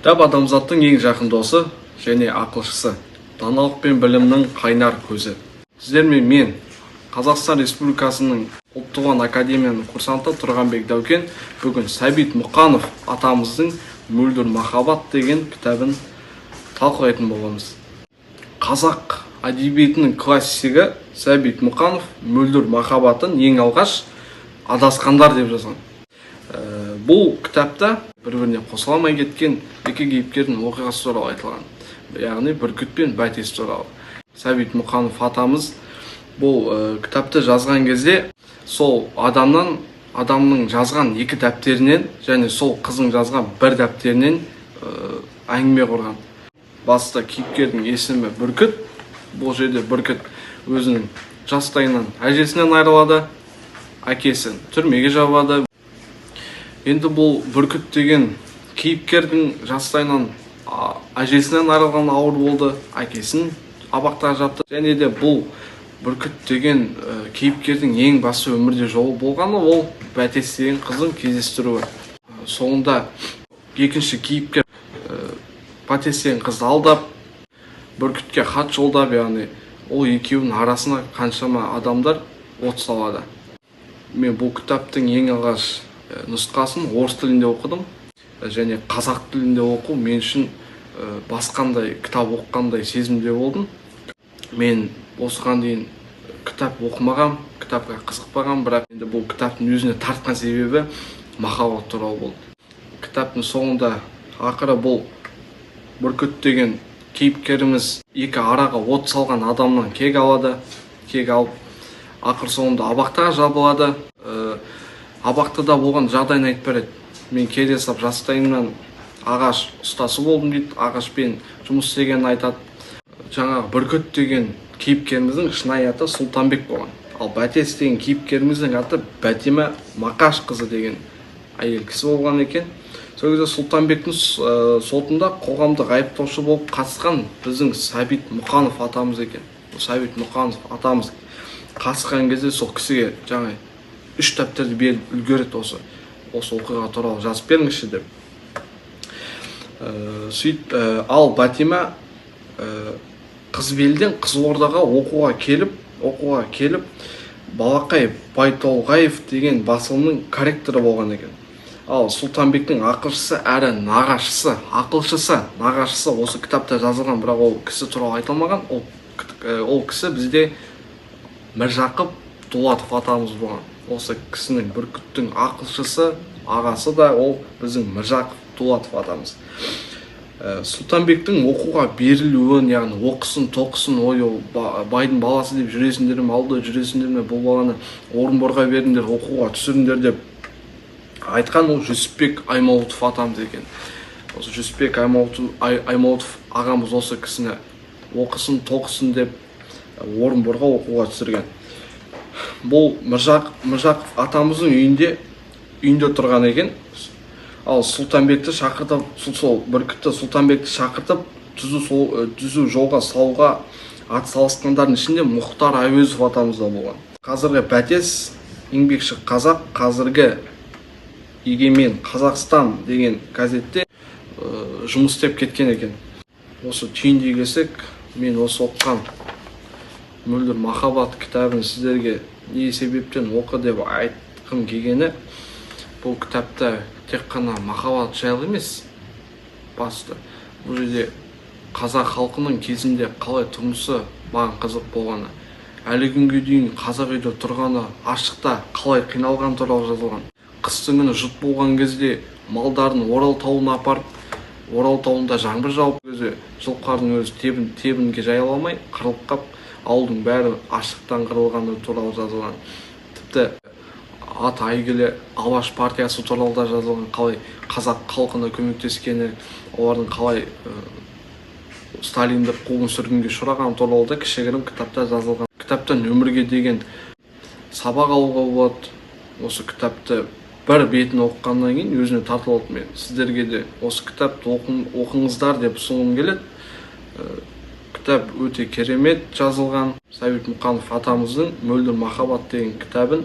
Кітап адамзаттың ең жақын досы және ақылшысы, даналық пен білімнің қайнар көзі. Сіздермен мен, Қазақстан Республикасының Ұлттық ұлан академияның курсанты Тұрғанбек Дәукен, бүгін Сәбит Мұқанов атамыздың «Мөлдір махаббат» деген кітабын талқылайтын боламыз. Қазақ әдебиетінің классигі Сәбит Мұқанов «Мөлдір махаббатын» ең алғаш «Адасқандар» деп жазған. Бұл кітапта бір-біріне қосыла алмай кеткен екі кейіпкердің оқиғасы туралы айтылған, яғни Бүркіт пен Бәтес туралы. Сәбит Мұқанов атамыз бұл кітапты жазған кезде сол адамның жазған екі дәптерінен және сол қыздың жазған бір дәптерінен әңгіме құрған. Басты кейіпкердің есімі Бүркіт. Бұл жерде Бүркіт өзінің жастайынан әжесінен айырылады, әкесі түрмеге жабады. Енді бұл Бүркіт деген кейіпкердің жастайынан әжесінен айырылған ауыр болды, әкесін абақтыға жапты. Және де бұл Бүркіт деген кейіпкердің ең басты өмірде жолы болғаны ол Бәтес деген қыздың кездестіруі. Соңында екінші кейіпкер Бәтес деген қызды алдап, Бүркітке хат жолдап, яғни ол екеуінің арасына қаншама адамдар от салады. Мен бұл кітаптың ең алғаш нұсқасын орыс тілінде оқыдым және қазақ тілінде оқу мен үшін басқандай кітап оқығандай сезімде болдым. Мен осыған дейін кітап оқымағам, кітапқа қызықпағам, бірақ енді бұл кітаптың өзіне тартқан себебі махаббат туралы болды. Кітаптың соңында ақыры бұл Бүркіт деген кейіпкеріміз екі араға от салған адамнан кек алады. Кек алып, ақыр соңында абақтыға жабылады. Абақтыда болған жағдайын айтып береді. Мен келе сап жастайымнан ағаш ұстасы болдым дейді, ағашпен жұмыс істегенін айтады. Жаңағы Бүркіт деген кейіпкеріміздің шынайы аты Сұлтанбек болған. Ал Бәтес деген кейіпкеріміздің аты Бәтима Мақашқызы деген әйел кісі болған екен. Сол кезде Сұлтанбектің сотында қоғамдық айыптаушы болып қатысқан біздің Сәбит Мұқанов атамыз екен. Сәбит Мұқанов атамыз қатысқан кезде сол кісіге жаңа үш дәптерді беріп үлгереді, осы оқиға туралы жазып беріңізші деп. Сөйтіп, ал Бәтима Қызбелден Қызылордаға оқуға келіп, Балақай Байтолғаев деген басылымның корректоры болған екен. Ал Сұлтанбектің ақылшысы әрі нағашысы, ақылшысы, нағашысы осы кітапта жазылған, бірақ ол кісі туралы айтылмаған. Ол кісі бізде Міржақып Дулатов атамыз болған. Осы кісінің, Бүркіттің ақылшысы, ағасы да ол біздің Міржақып Дулатов атамыз. Сұлтанбектің оқуға берілуін, яғни оқысын, тоқысын, ой, ол байдың баласы деп жүресіңдер ме, ауылда жүресіңдер ме, бұл баланы Орынборға беріңдер, оқуға түсіріңдер деп айтқан ол Жүсіпбек Аймауытов атамыз екен. Осы Жүсіпбек Аймауытов ағамыз осы кісіні оқысын, тоқысын деп Орынборға оқуға түсірген. Бұл Міржақып атамыздың үйінде тұрған екен. Ал Сұлтанбекті шақыртып, сол Бүркітті, Сұлтанбекті шақыртып, түзу жолға салуға атсалысқандардың ішінде Мұхтар Әуезов атамыз да болған. Қазіргі Бәтес «Еңбекші қазақ», қазіргі «Егемен Қазақстан» деген газетте жұмыс істеп кеткен екен. Осы түйіндей келсек, мен осы оқыған «Мөлдір махаббат» кітабын сіздерге не себептен оқы деп айтқым келгені, бұл кітапта тек қана махаббат жайлы емес, басты бұл жерде қазақ халқының кезінде қалай тұрмысы маған қызық болғаны, әлі күнге дейін қазақ үйде тұрғаны, аштықта қалай қиналғаны туралы жазылған. Қыстың күні жұт болған кезде малдарын Орал тауына апарып, Орал тауында жаңбыр жауып кезде жылқылардың өзі тебінге жайыла алмай қырылып қап, ауылдың бәрі аштықтан қырылғаны туралы жазылған. Тіпті аты әйгілі Алаш партиясы туралы да жазылған, қалай қазақ халқына көмектескені, олардың қалай сталиндік қуғын сүргінге ұшырағаны туралы да кішігірім кітапта жазылған. Кітаптан өмірге деген сабақ алуға болады. Осы кітапты бір бетін оқығаннан кейін өзіне тартып алды. Мен сіздерге де осы кітапты оқыңыздар деп ұсынғым келеді. Кітап өте керемет жазылған. Сәбит Мұқанов атамыздың «Мөлдір махаббат» деген кітабын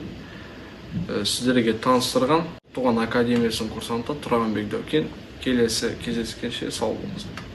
сіздерге таныстырған Туған академиясының курсанты Тұрағанбек Дәукен. Келесі кездескенше сау болыңыздар.